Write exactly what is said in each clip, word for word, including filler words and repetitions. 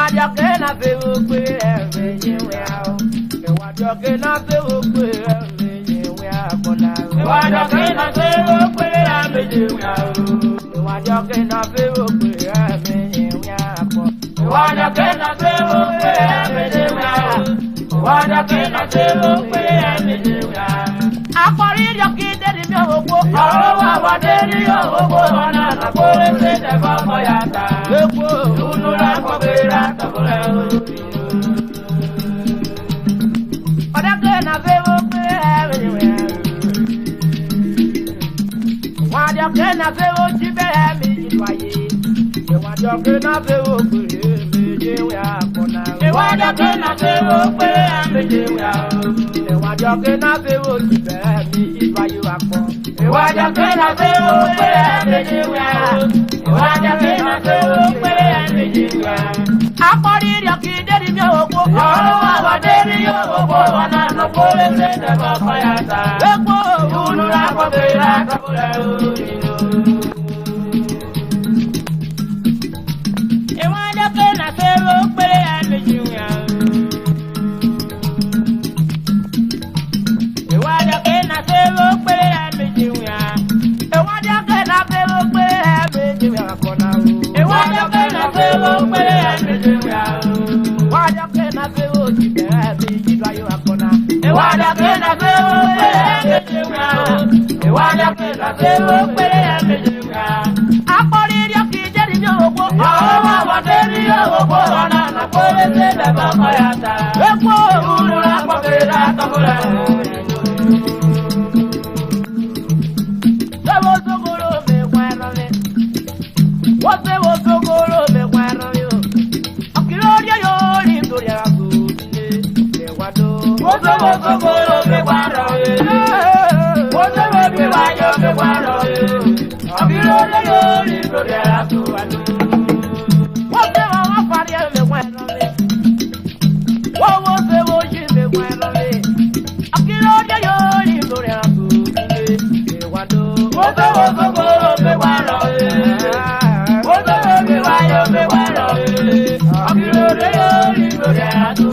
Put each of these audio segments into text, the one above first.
Ẹwẹn diọke na fe vwo kpere ẹvwe ye wia o. Ẹwẹn diọke na fe vwo kpere ẹvwe ye wia akpọ na o. Ẹwẹn diọke na fe vwo kpere ẹvwe ye wia o. Ẹwẹn diọke na fe vwo kpere ẹvwe ye wia akpọ. Ẹwẹn diọke na fe vwo kpere ẹvwe ye wia o. Ẹwẹn diọke na fe vwo kpere ẹvwe ye wia. Akpọ ri diọke de ri mi ohwo. Ọrọ wa wa de ri ohwo, ọna na kpore se te bọ bọ ya ta. Ekwo, unu ra kpọ gbe ra tọbọrẹ o. Ọdọke na fe vwo kpere ẹvwe ye wia. Ẹwẹn diọke na fe vwo ji bẹrẹ mi ji tua ye. Ẹwẹn diọke na fe vwo kpere ẹvwe ye wia akpọ na. Ẹwẹn diọke na fe vwo kpere ẹvwe ye wia o. Ẹwẹn diọke na fe vwo ji bẹrẹ mi ji tua ye akpọ. Ẹwẹn diọke na fe vwo kpere ẹvwe ye wia o. Ẹwẹn diọke na fe vwo kpere ẹvwe ye wia. Akpọ ri diọke de ri mi ohwo. Ọrọ wa wa de ri ohwo, ọna na kpore se te bọ bọ ya ta. Ekwo, unu ra kpọ gbe ra tọbọrẹ o. Ẹwẹn diọke na fe vwo kpere ẹvwe ye wia o. Ẹwẹn diọke na fe vwo kpere ẹvwe ye wia. Ẹwẹn diọke na fe vwo kpere ẹvwe ye wia akpọ na o. Ẹwẹn diọke na fe vwo kpere ẹvwe ye wia o. Ẹwẹn diọke na fe vwo ji bẹrẹ mi ji tua ye akpọ na. Ẹwẹn diọke na fe vwo kpere ẹvwe ye wia o. Ẹwẹn diọke na fe vwo kpere ẹvwe ye wia. Akpọ ri diọke de ri mi ohwo. Ọrọ wa wa de ri ohwo, ọna na kpore se te bọ bọ ya ta. Ekwo, unu ra kpọ gbe ra tọbọrẹ o. Wo se vwo sogoro me ghwa ẹrọ re. Wo se vwo sogoro me ghwa ẹrọ re o. Ọkirẹ orioyo ri doriara so. Wo se vwo sogoro me ghwa ẹrọ re. Wo se vwo bi wa yo me ghwa ẹrọ re. Ọkirẹ orioyo ri doriara so. Wo se vwo ọfa ri me ghwa ẹrọ re. Wo wo se vwo ji me ghwa ẹrọ re. Ọkirẹ orioyo ri doriara so. Wo se vwo sogoro me ghwa ẹrọ re. Wo se vwo bi wa yo me ghwa ẹrọ re. Ọkirẹ orioyo ri doriara so.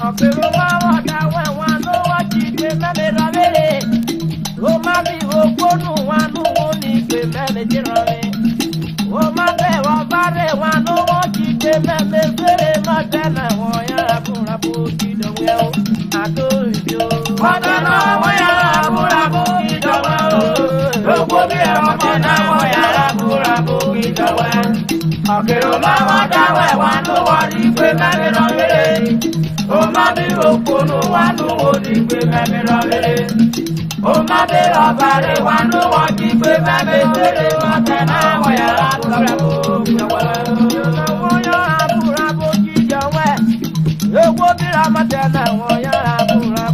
Ọke ro ma vwọ da wẹn wan, no wọ ji gbe mẹmẹ rhọvwere. Oma mi vwo kponu wan, nu wo ni gbe mẹmẹ je rhọvwe. Oma vẹ ọba rhe wan, no wọ ji gbe mẹmẹ vwere. Mọtẹ na wọ yanran bun rabo ji dọwẹ o, ato ivio. Mọtẹ na wọ yanran bun rabo ji dọwẹ o, rogbo mi rẹ mọtẹ na wọ yanran bun rabo ji dọwẹ. Ọke ro ma vwọ da wẹn wan, no wọ ji gbe mẹmẹ rhọvwere. Oma mi vwo kponu wan, nu wo ji gbe mẹmẹ rhọvwere. Oma me rọ vare wan, nu wọ ji gbe mẹmẹ vwere. Mọtẹ na wọ yanran bun rabo ji dọwẹ. Wọ yanran bun rabo ji dọwẹ. Ewo bi ra mọtẹ na wọ yanran bun rabo.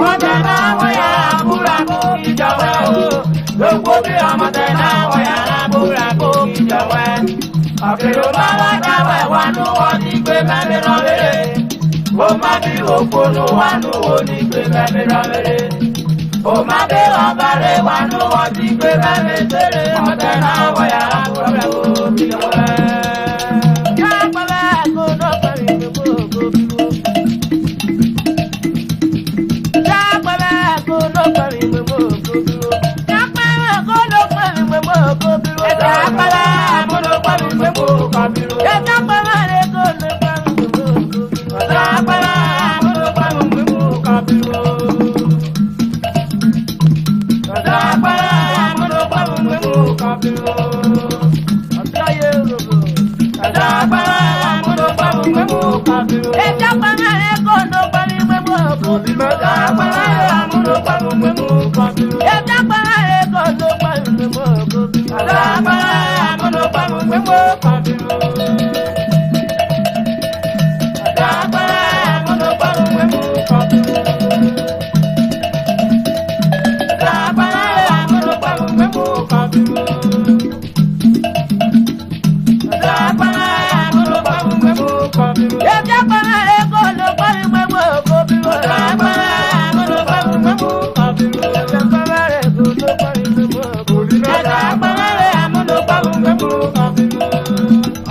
Ọmọtẹ na wọ ya bura kó kí jọ wẹ o. Lóko bí ọmọtẹ na wọ ya bura kó kí jọ wẹ. Ọ̀kẹ́rẹ́ bá wá dá wẹ̀ wá nú wọ́n ti gbé mẹ́rin rán rere. Ó má bí òpó nú wá nú wo ní gbé mẹ́rin rán rere. Ó má bí ọba rẹ̀ wá nú wọ́n ti gbé mẹ́rin sẹ́rẹ̀. Ọmọtẹ na wọ ya bura kó kí jọ wẹ. Yá pẹ́lẹ́ kó ló pẹ́lú gbogbo.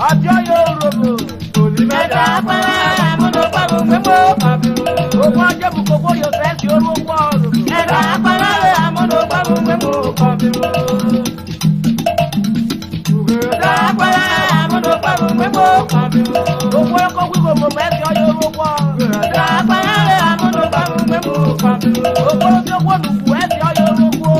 Ọjọ́ yóò rògbò. Ogun ọjọ́ bu kókó yóò fẹ́ sí orúkọ ọ̀rọ̀. Owó ẹ̀kọ́ wíwo mo mọ̀ ẹ́ fi ọyọ́ owó pọ̀. Owó tí owó nù kù ẹ́ fi ọyọ́ owó pọ̀.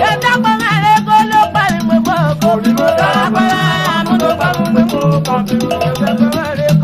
Ẹ̀dá pẹ̀lú ẹ̀rẹ́ kó ló parí mo mọ̀ ọ́ kó bí mo. Ẹ̀dá pẹ̀lú ẹ̀rẹ́ kó ló parí mo mọ̀ ọ́ kó bí mo.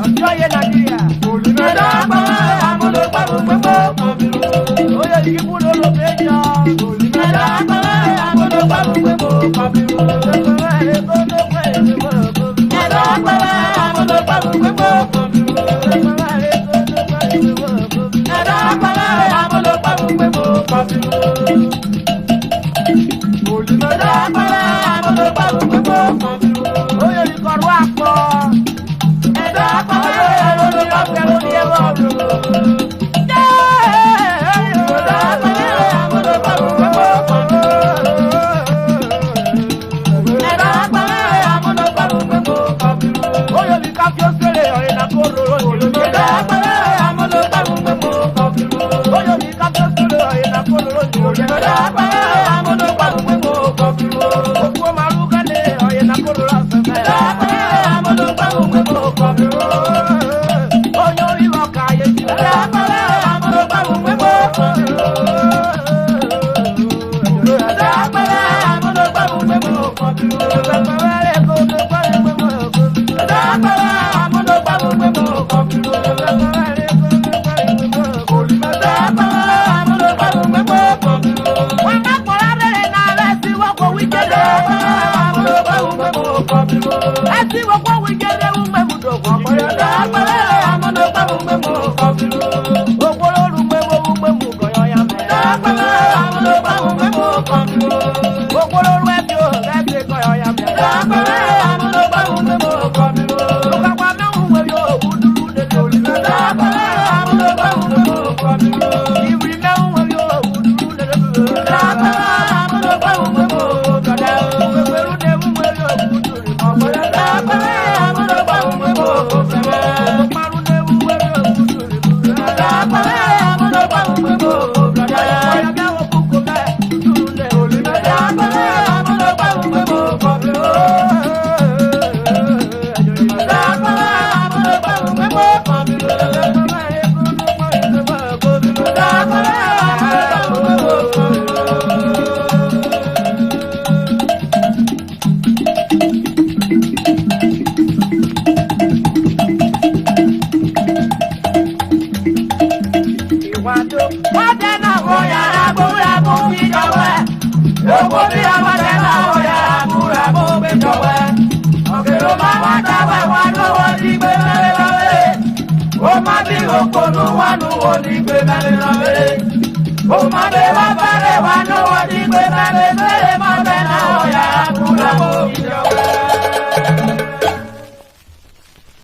Ọjọ́ yẹn Nàìjíríà. Oye yìí kú ló ló fẹ́ jọ. Oye yìí kọ̀ọ̀rọ̀ àpọ̀.